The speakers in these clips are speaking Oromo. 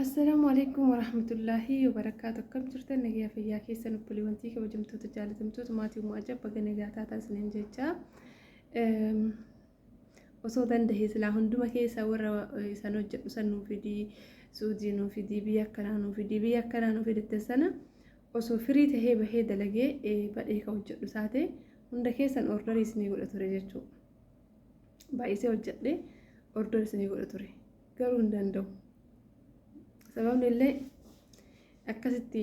Assalaamu alaikum warahmatullaahi wabarakaatu. Akkam jirtan? Nagayaa fayyaa keessan, obboleewwantii kabajamtoota jaalatamtoota maatii Ummu Ajab, baga nagaa taataa isiniin jecha. Osoo danda'e silaa hunduma keessaa warra isaan hojjedhu san nuu fidii, Suudii nuu fidii, biyya akkanaa nuu fidii, biyya akkanaa nuu fiditte sana osoo firii tahee bahee dalagee badhee ka hojjedhu taate hunda keessan ordarii isinii godha ture jechuudha. Baay'isee hojjedhe ordarii isinii godha ture. Garuu hin danda'u. Sababni illee akkasitti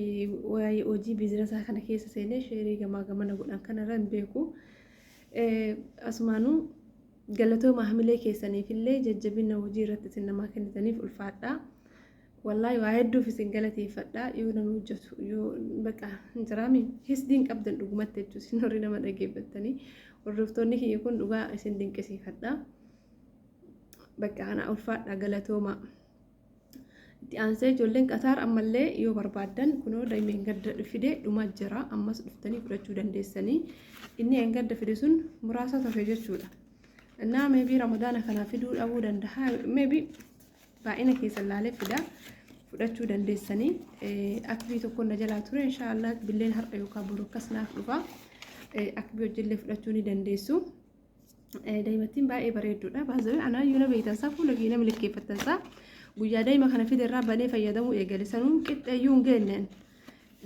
waa'ee hojii biizinesaa kana keessa seenee sheerii gamaa gamana godhan kanarra hin beeku. Asumaanuu galatooma, hamilee keessaniif illee jajjabina hojii irratti isin namaa kennitaniif ulfaadhaa. Wallaahi waa hedduuf isin galateeffadha. Yoo namni hojjetu yoo bakka hin jiraami hisdiin qabdan dhugumatti jechuudha, isin warri nama dhageeffattanii hordoftoonni kiyya kun dhugaa isin dinqisiifadha. Bakka kana ulfaadha, galatooma. Itti aansee ijoolleen Qataar ammallee yoo barbaaddan kunoo daa'imni gadda fide dhumaa jira, ammas dhuftanii fudhachuu dandeessanii. Inni gadda fide sun muraasa tafe jechuudha. Innaa maybe Ramadaana kana fiduu dhabuu danda'a. Maybe baay'ina keessan laalee fida, fudhachuu dandeessanii. Akbii tokko na jalaa ture, inshaallah billeen har'a yookaan boru akkas naaf dhufa. Akbii hojillee fudhachuu ni dandeessu. Daa'imattiin baay'ee bareedduudha. Baazawee anaa iyyuu na beektan isaa fuula kiyya nama likkeeffattan isaa guyyaa daa'ima kana fide irraa banee fayyadamuu eegale, sanuu qixxeeyyuu hin geenneen.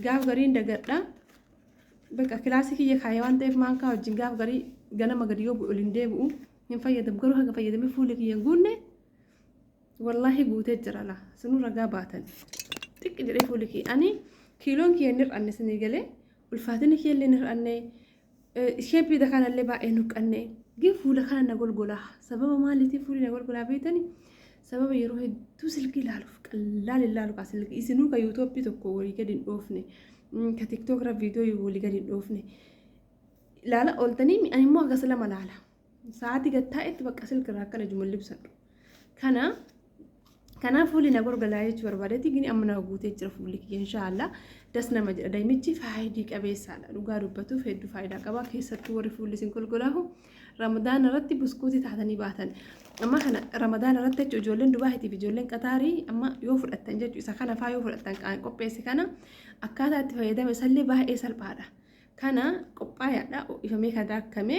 Gaaf gariin dagadha. Bakka kilaasii kiyya kaayee waan ta'eef maankaa wajjin gaaf garii ganama gadi yoo bu'u ol hin deebi'u, hin fayyadamu. Garuu haga fayyadamee fuulli kiyya hin guunne, wallaahi guutee jira laa, sinuu ragaa baatan. Xiqqi jedhee fuulli kiyya, ani kiiloon kiyya hin hir'anne sinii galee, ulfaatinni kiyya illee hin hir'anne, shape kanallee baay'ee nuqqanne, gin fuula kana na golgolaa. Sababa maaliitiif fuulli na golgolaa beektani? Sababa yeroo hedduu silkii ilaaluuf, qallaal ilaalu kaa silkii. Isinuu ka yuutuubii tokko walii gadi hin dhoofne, ka TikTok irra viidiyoo walii gadi hin dhoofne ilaala ooltanii, ani immoo akkas lama laala. Sa'aatii gad taa'etti bakka silkirraa akkana ijuma libsadhu. Kana kanaaf fuulli na gorgalaa jechuu barbaadetti, gini amma na guutee jira fuulli kiyya, inshaallah das nama jedha. Daa'imichi faayidii qabeessaadha, dhugaa dubbatuuf hedduu faayidaa qaba. Keessattuu warri fuulli isin golgolaahu Ramadaana irratti buskuutii taatanii baatan. Amma kana Ramadaana irratti jechuun ijoolleen Dubaayitii fi ijoolleen Qataarii amma yoo fudhattan jechuun isa kana faa yoo fudhattan, qaan qopheesse kana akkaataa itti fayyadame isallee baay'ee salphaadha. Kana qophaayaadha, ho'ifamee kan daakkame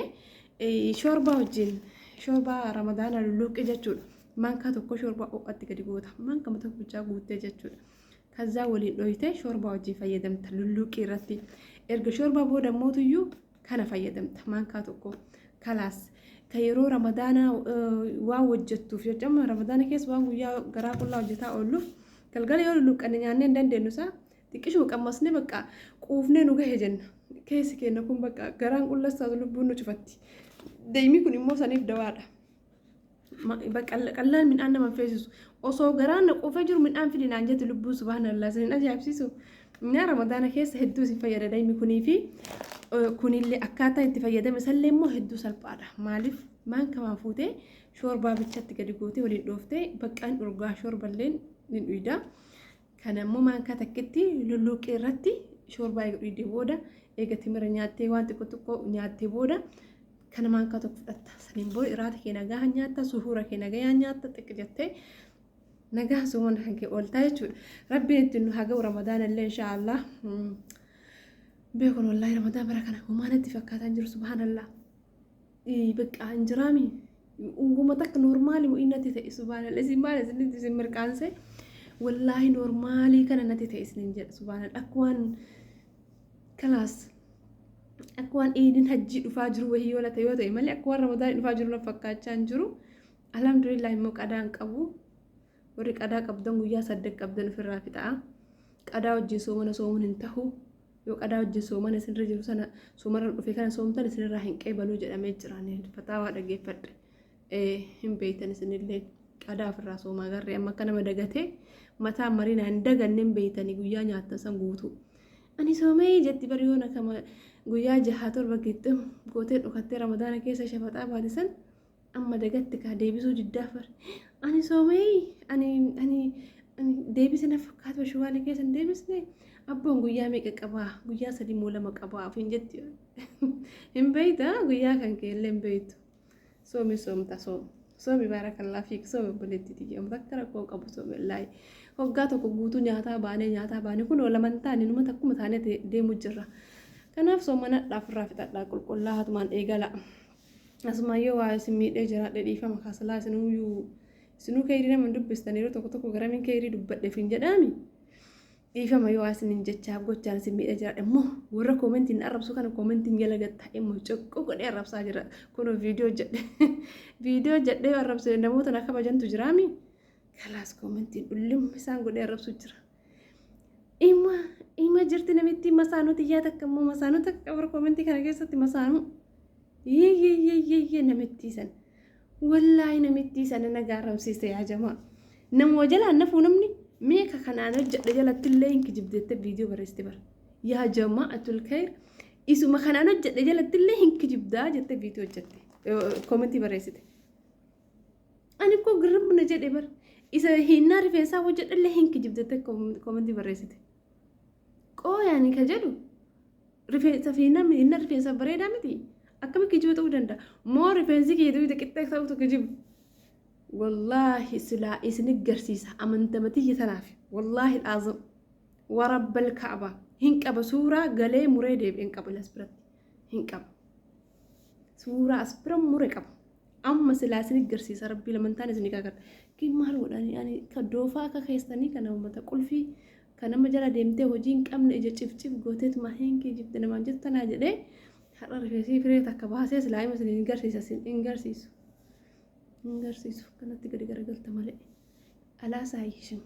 shoorbaa wajjin, shoorbaa Ramadaana lulluuqqee jechuudha. Maankaa tokko shoorbaa ho'atti gadi goota. Maankaa tokko bichaa guuttee jechuudha. Kazaa waliin dhoyitee shoorbaa wajjin fayyadamta lulluuqqii irratti. Erga shoorbaa booda mootuyyuu kana fayyadamta maankaa tokko. Kalaas kan yeroo Ramadaanaa waan hojjettuuf jecha, amma Ramadaana keessa waan guyyaa garaa qullaa hojjetaa oolluuf, galgala yoo lulluuqqanne nyaannee hin dandeenyu isaa xiqqishuma qammasnee bakka quufnee nu gahe jenna. Keessi keenya kun bakka garaan qullas taatu lubbuun nu cufatti. Deemii kun immoo saniif dawaadha. Qallaan midhaan nama feesisu. Osoo garaan na quufee jiru midhaan fidi naan jette lubbuun, subhaanallah, isin ajaa'ibsiisu. Innaa Ramadaana keessa hedduu isin fayyada daa'imni kunii fi kunillee akkaataa itti fayyadame isallee immoo hedduu salphaadha. Maaliif maan kamaan fuutee shoorbaa bichatti gadi gootee waliin dhooftee baqqaan urgaa shoorballeen ni dhuyda. Kana immoo maankaa takkitti lulluuqqee irratti shoorbaa eega dhuyde booda, eega timira nyaattee, waan xiqqoo xiqqoo nyaattee booda kana maankaa tokko fudhatta. Saniin booda iraata kee nagaa nyaatta, suhuura kee nagaa nyaatta, xiqqi jettee nagaa soomana kan kee ooltaa jechuudha. Rabbiin ittiin nu haa ga'u Ramadaana illee inshaallah. Beekun wallaahi Ramadaan bara kana homaa natti fakkaataa jiru, subhaanallah. Bakka hin jiraami. Unguma takka normal wa'ii natti ta'e, subhaanallah. Isin maal isinitti isin mirqaanse, wallaahi normal kana natti ta'e isinin jedha, subhaanallah. Akka waan kalaas akka waan iidin hajjii dhufaa jiru wahii yoo ta'e yoo ta'e malee akka waan Ramadaan dhufaa jiru na fakkaachaa hin jiru. Alhamdulillah immoo qadaa hin qabu. Warri qadaa qabdan guyyaa 8 qabdan ofirraa fixaa. Qadaa wajjin soomana soomuun hin tahu. Yoo qadaa wajjin soomana isinirra jiru sana soomarra dhufe kana soomtan isinirraa hin qeebaluu jedhamee jira. Fataawaa dhageeffadhe. Hin beektan isinillee qadaa ofirraa soomaa garree amma akka nama dagatee mataa marinaa hin daganne hin beektanii guyyaa nyaattan san guutuu. Ani soomee jetti bari yoona kama guyyaa jaha torba gixxim gootee dhokattee Ramadaana keessa shafaxaa baate san amma dagatti kaa deebisuu diddaaf bar. Ani soomee ani ani ani deebise na fakkaatu shuwaala keessa hin deebisne, abboon guyyaa meeqa qabaa, guyyaa 3 moo 2 qabaa ofiin jetti. Hin beeyta, guyyaa kan kee illee hin beeytu. Soomi, soomta soom. Soomi baarakallaa fiik soomi obboleettii tiyya amma takka rakkoo qabu soomi wallaahi. Hoggaa tokko guutuu nyaataa baanee nyaataa baanee kun laman taane numa takkuma taanee deemu jirra. Kanaaf soomanadhaa ofirraa fixadhaa qulqullaa hatumaan eegala. Asumaan yoo waa isin miidhee jiraadhe dhiifama kaasalaa isinuyyuu isinuu keeyrii nama hin dubbistan yeroo tokko tokko garamiin keeyrii dubbadheef hin jedhaami. Dhiifama yoo isinin jechaaf gochaan isin miidhee jiraadhe immoo warra koomentiin arrabsu kana koomentiin jala gad taa'e immoo coqqoo godhee arrabsaa jira. Kunoo viidiyoo jedhe viidiyoo jedhee arrabse namoota na kabajantu jiraami. Kalaas koomentiin dhullimma isaan godhee arrabsu jira. Ima ima jirti namittiin masaanuu tiyyaa takka immoo masaanuu takka warra koomentii kana keessatti masaanuu. Yee yee yee yee yee namittii san. Wallaahi namittii sana na gaarramsiiste yaa jamaa. Namuma jalaan nafuu namni meeqa kanaan hojjedhe jalatti illee hin kijibdeette viidiyoo barreessite bara. Yaa jamaa atul khayr isuma kanaan hojjedhe jalatti illee hin kijibdaa jette viidiyoo hojjette koomentii barreessite. Ani koo girrim na jedhe bara. Isa hinnaa rifeensaa hojjedhe illee hin kijibdeette koomentii barreessite. Qooyaani ka jedhu Rifeensa fi namni inni rifeensa bareedaa miti. Akkami kijiba ta'uu danda'a? Moo rifeensi kiyya duyda qixxee ta'utu kijiba? Wallaahi silaa isin garsiisa amantama tiyya tanaaf. Wallaahi laazim. Warabbal ka'aba. Hin qaba suuraa galee muree deebi'e hin qaba las biratti. Hin qaba. Suuraa as bira mure qaba. Amma silaa isin garsiisa rabbii lamantaan isin kakadha. Kin maal godhanii ani ka doofaa akka keessanii kana uummata qulfii Ka nama jala deemtee hojii hin qabne ija cifcif gooteetuma hin kijibde namaan jettu tanaa jedhee har'a rifeensii firee takka baasee silaa hima isin hin garsiisa isin hin garsiisu. Hin garsiisu kanatti gadi garagalta malee. Alaa saayyishim.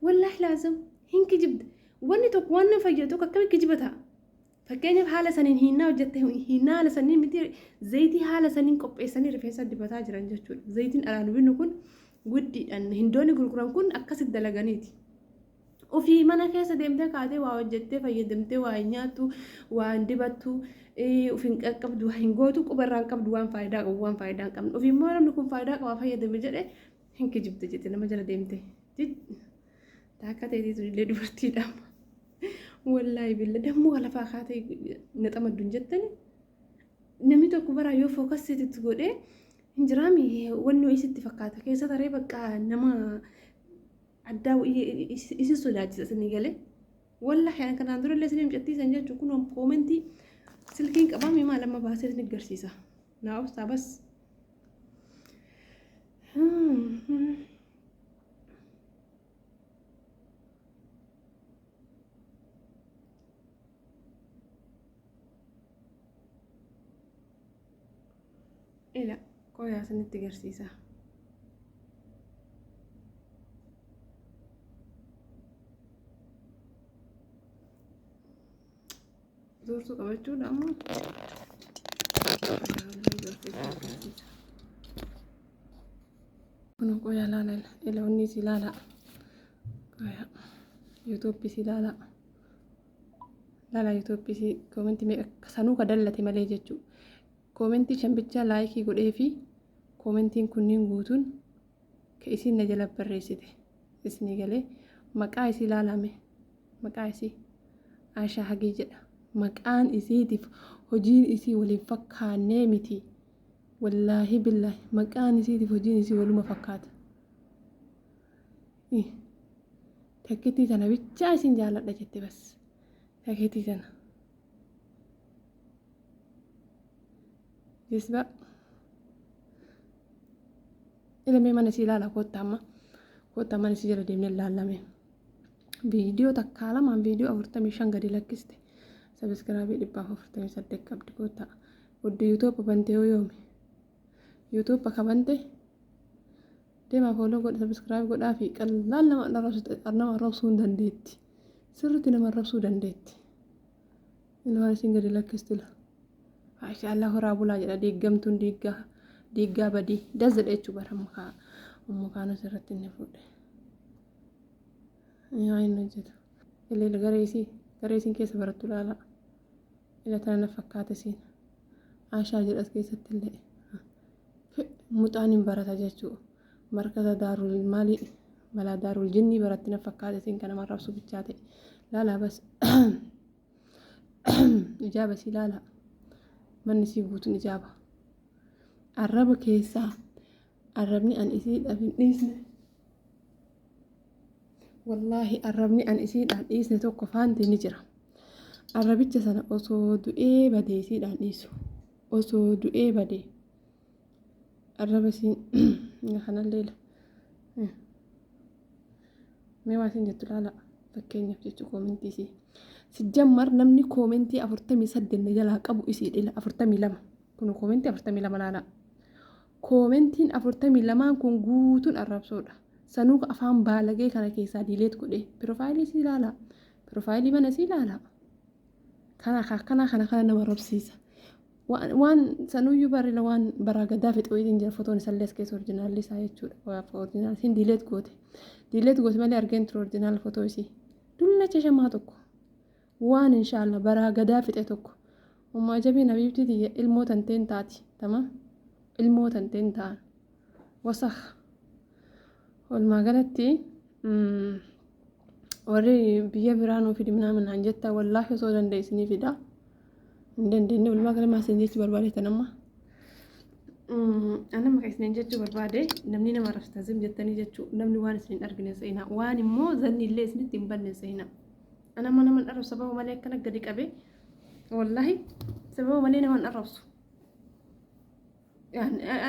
Wallaahi laazim hin kijibde. Wanni tokko waan nama fayyadu tokko akkamitti kijiba ta'a? Fakkeenyaaf haala saniin hiinnaa hojjette hiinnaa haala saniin miti zayitii haala saniin qopheessanii rifeensa dibataa jiran jechuudha. Zayitiin alaa nu binnu kun guddiidhaan hindoonni gurguran kun akkasitti dalaganiiti. Ofii mana keessa deemtee kaatee waa hojjettee fayyadamtee waa hin nyaattu, waa hin dibattu, of hin qaqqabdu, waa hin gootu, quba irraa hin qabdu waan faayidaa qabu waan faayidaa hin qabne. Ofii immoo namni kun faayidaa qaba fayyadame jedhee hin kijibde jette nama jala deemte. Taakka ta'eetii sunillee dubartiidha. Wallaahi billa dammoo lafaa kaatee na xamaddu hin jettani. Namni tokko baraa yoo fookasitti godhee hin jiraami wanni isitti fakkaata keessa taree bakka nama addaa isin sodaachisa isinii galee. Wallaahi ani kanaan dura illee isin mucattiisan jechuun kun koomentii silkiin qabame maal amma baasee isin agarsiisa. Naa obsaa bas. Ila qoyaa isinitti garsiisa. Zoortuu qabachuudha ammoo. Kun qoyaa laala ila onni si laala. Qoyaa yuutuubii si laala. Laala yuutuubii si koomentii meeqa sanuu ka dallate malee jechuudha. Koomentii shan bichaa laayikii godhee fi koomentiin kunniin guutuun ka isiin na jala barreessite isinii galee maqaa isii laalame maqaa isii Aishaa Hagii jedha maqaan isiitiif hojiin isii waliin fakkaannee miti wallaahi billaahi maqaan isiitiif hojiin isii waluma fakkaata takkittii tana bichaa isin jaaladha jette bas takkittii tana jisba Ilamee mana isii ilaala koottaa amma. Koottaa mana isii jala deemnee ilaallame. Viidiyoo takkaa lamaan viidiyoo 45 gadi lakkiste. Sabiskiraabii 148 qabdi koottaa. Oddu yuutuuba bante yoo yoomi. Yuutuuba ka bante deemaa fooloo godha sabiskiraayib godhaa fi qallaan nama arrabsuu hin dandeetti. Sirriitti nama arrabsuu dandeetti. Ilmaan isin gadi lakkisti la. Maashaallah horaa bulaa jedha diiggamtuun diiggaa diiggaa badii das jedha jechuu bara mukaa ummu kaanus irratti inni fuudhe. Yaa inni hojjetu. Ileel garee isii garee isiin keessa barattu ilaala. Ila tana na fakkaate isiin. Ashaa jedhas keessatti illee. Muxaan hin barata jechuu. Markaza daarul maalii balaa daarul jinnii baratti na fakkaate isiin kana marrabsu bichaa ta'e. Laalaa bas. Ijaaba sii laala. Manni sii guutuun ijaaba. Arraba keessaa Arrabni an isiidhaaf hin dhiisne. Wallaahi arrabni an isiidhaan dhiisne tokko faanti ni jira. Arrabicha sana osoo du'ee badee isiidhaan dhiisu. Osoo du'ee badee. Arraba isiin kanallee mee waa isin jettu laala fakkeenyaaf jechuu koomentii isii. Sijjammar namni koomentii 48 na jalaa qabu isii dhila 42. Kun koomentii 42 laala. Koomentiin 42n kun guutuun arrabsoodha. Sanuu afaan baalagee kana keessaa delete godhee pirofaayilii isii ilaala. Pirofaayilii mana isii ilaala. Kana akkanaa kana kana nama arrabsiisa. Waan sanuyyuu barrila waan baraa gadaa fixe wayiitiin jira fotoon isallee as keessa orjinaalli isaa jechuudha. Orjinaal isiin delete goote. Delete goote malee argeen ture orjinaal fotoo isii. Dullacha shamaa tokko. Waan inshaallah baraa gadaa fixe tokko. Ummaa jabiin habiibtii tiyya ilmoo tanteen taati. Tamam. Ilmoo tanteen ta'an. Wasakh. Walumaa galatti warri biyya biraa nuu fidi minaamin naan jetta wallaahi osoo danda'e isinii fida. Hin dandeenye walumaa gala maal isin jechuu barbaadetan amma. Anama kan isin jechuu barbaade namni nama arrabsitan zim jettanii jechuu namni waan isin hin argine seenaa waan immoo zanni illee isinitti hin banne seenaa. Anama nama hin arrabsu sababa malee akkana gadi qabe wallaahi sababa malee nama hin arrabsu.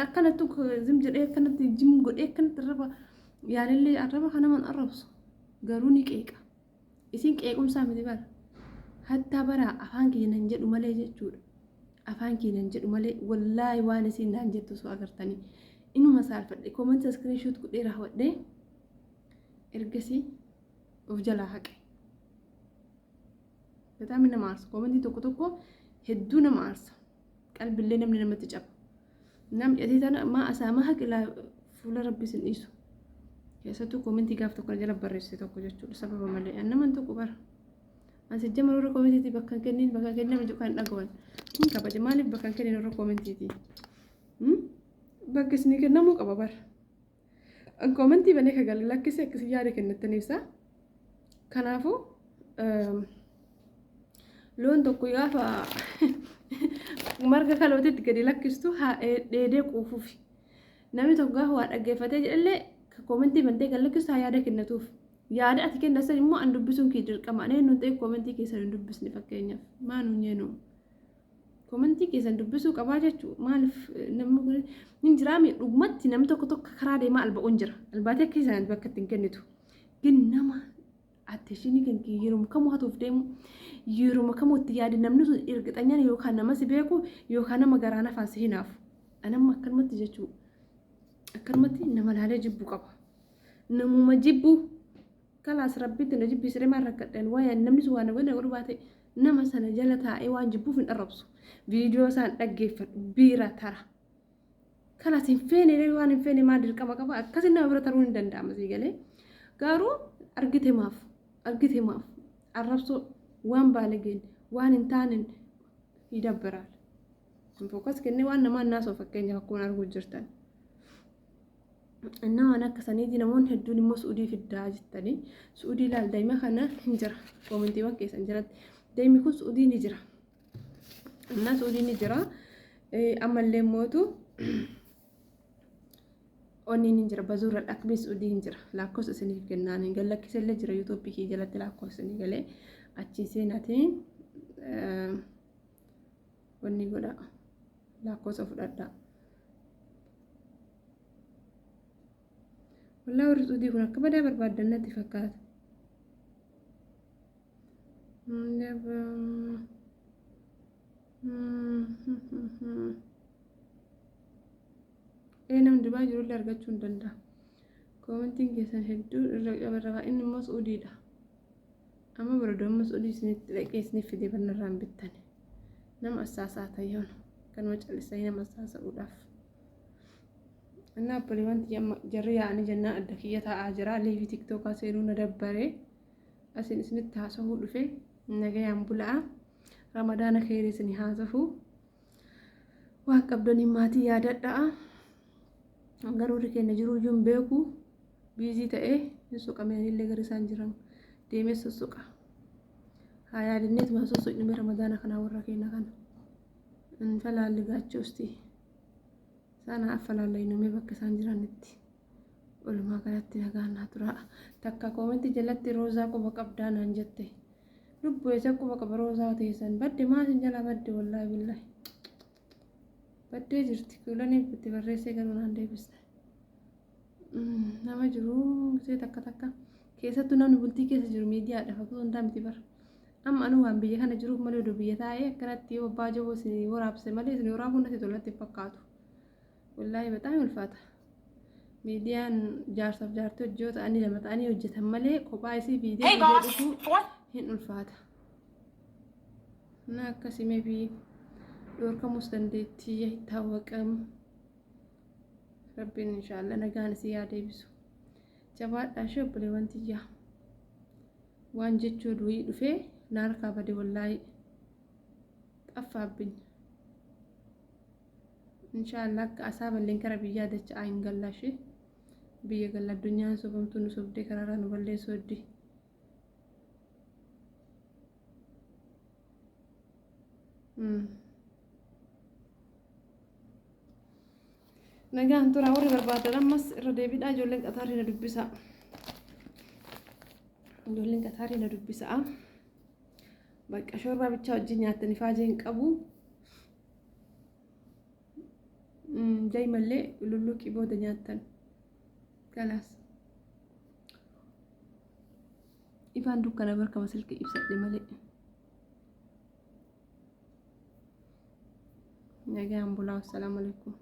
Akkanatti zim jedhee akkanatti jim godhee akkanatti arraba yaalillee arraba kan nama hin arrabsu garuu ni qeeqa. Isin qeequmsaa miti bara. Hattaa bara afaan kiyya nan jedhu malee jechuudha. Afaan kiyya nan jedhu malee wallaahi waan isin naan jettu osoo agartanii. Inuma saalfadhe koomentii iskiriinshoot godhee raawwadhee ergasii of jalaa haqe. Bataami nama aarsa. Koomentii tokko tokko hedduu nama aarsa. Qalbillee namni namatti caba. Namni adii tana maa asaa maa haqilaa fuula rabbi sin dhiisu. Keessattuu koomentii gaaf tokko jala barreessite tokko jechuudha sababa malee. An naman tokko bara. An sijjama warra koomentiitii bakka hin kennin bakka hin kennin namni jedhu kan hin dhagawan. Hin kabaja maaliif bakka hin kennin warra koomentiitii? Bakka isinii kennamuu qaba bara. An koomentii banee ka galu lakkisee akkasii yaada kennattan ibsa. Kanaafuu loon tokko gaafa marga kalootitti gadi lakkistu haa dheedee quufuufi. Namni tokko gaafa waa dhaggeeffatee jedhallee koomentii bantee gad lakkistu haa yaada kennatuuf. Yaada ati kenna san immoo an dubbisuun kee dirqama. Ani eenyuun ta'e koomentii keessan hin dubbisne fakkeenyaaf. Maa nuun yeenu. Komentii keessan dubbisuu qabaa jechuu maaliif namni kun hin jiraami dhugumatti namni tokko tokko karaa deemaa alba'uun jira. Albaatee akka isaan bakka ittiin kennitu. Gin nama attention kan kee yeroo kamuu hatuuf deemu yeroo kamuu itti yaade namni sun ergixanyaan yookaan nama si beeku yookaan nama garaa nafaan si hinaafu. Anamma akkanumatti jechuu akkanumatti nama laalee jibbu qaba. Namuma jibbu kalaas rabbitti na jibbisiree maal rakkadhan waayaan namni sun waan na godhe na godhu baate nama sana jala taa'ee waan jibbuuf hin arrabsu. Viidiyoo isaan dhaggeeffadhu biira tara. Kalaas hin feene waan hin feene maal dirqama qaba akkasi nama bira taruun hin danda'ama sii galee. Garuu argite maaf argite maaf arrabsoo waan baalageen waan hin taaneen ይደብራል. Focus kennee waan namaa naasoo fakkeenyaaf akkuma arguu jirtan. Innaa waan akka saniiti namoonni hedduun immoo su'udii fiddaa jettanii su'udii ilaal daa'ima kana hin jira koomentiiwwan keessan jalatti daa'imni kun su'udii ni jira. Innaa su'udii ni jira ammallee mootu onni ni jira bazuurra dhaqbii su'udii hin jira lakkoofsa isiniif kennaan hin gallakkisellee jira yuutuubii kee jalatti lakkoofsa isinii galee achii seenaatiin wanni godha lakkoofsa fudhadhaa. Wallaa warri suudii kun akka badaa barbaaddan natti fakkaata. Ee namni Dubaay jirullee argachuu hin danda'a. Koomentiin keessan hedduu irra cabarraa inni immoo Suudiidha. Amma bara amma Suudii isinitti dhaqee isiniif fidee barnarraa hin bittani. Nama assaasaa ta'e kanuma callisanii nama assaasa'uudhaaf. Innaa obboleewwan tiyya amma jarri yaa'anii jennaan adda kiyya taa'aa jira. Liivii tiktookaa seenuu na dabbaree asiin isinitti haasahuu dhufe nagayaan bula'a. Ramadaana keerii isin haasahuu. Waan qabdaniin maatii yaadadha'a. Garuu warri keenya jiruu iyyuu hin beeku. Biizii ta'ee hin soqamee illee gara isaan jiran deemee sossoqa. Haa yaadinneetuma sossoqnime ramadaana kanaa warra keenya kana. Infalaalli gaachoosti. Sana affalaallaynuumee bakka isaan jiranitti. Walumaa galatti nagaan naa turaa. Takka koomentii jalatti Roozaa quba qabdaa naan jette. Lubbu eessa quba qaba Roozaa teessan badde maa isin jalaa badde wallaahi billaahi. Baddee jirti kuulaniif itti barreessee garuu naan deebisne. Nama jiru gisee takka takka keessattuu namni bultii keessa jiru miidiyaadhaaf osoo hundaa miti bara. Amma anuu waan biyya kana jiruuf malee odoo biyya taa'ee akkanatti yoo abbaa jaboo isin waraabse malee isin waraabuun natti tolatti hin fakkaatu. Wallaahi bexaam ulfaata. Miidiyaan jaarsaaf jaartii hojii yoo ta'anii lama ta'anii hojjetan malee kophaa isii fiidee Hey fiidee boss, dhufuu four hin ulfaata. Na akkasii maybe dhoorkamuus dandeettii ittaawwaqam. Rabbiin inshaallah nagaan isii yaa deebisu. Jabaadhaa ishee obboleewwan tiyyaa. Waan jechuu du'ii dhufee na harkaa bade wallaahi. Xaffaabbin. Inshaallah akka asaa balleen kara biyyaa dacha'aa hin galla ishee. Biyya galla addunyaan sobamtuu nu sobdee karaarraa nu balleessuu heddi. Nagaan turaa warri barbaadan ammas irra deebiidhaa ijoolleen qataarii na dubbisaa. Ijoolleen qataarii na dubbisaa. Bakka shoorbaa bichaa wajjin nyaattan ifaajee hin qabu. Daa'imallee lulluqii booda nyaattan. Kalaas. Ifaan dukkana barkama silkii ibsadhe malee. Nagaan bulaa. Assalaamu alaikum.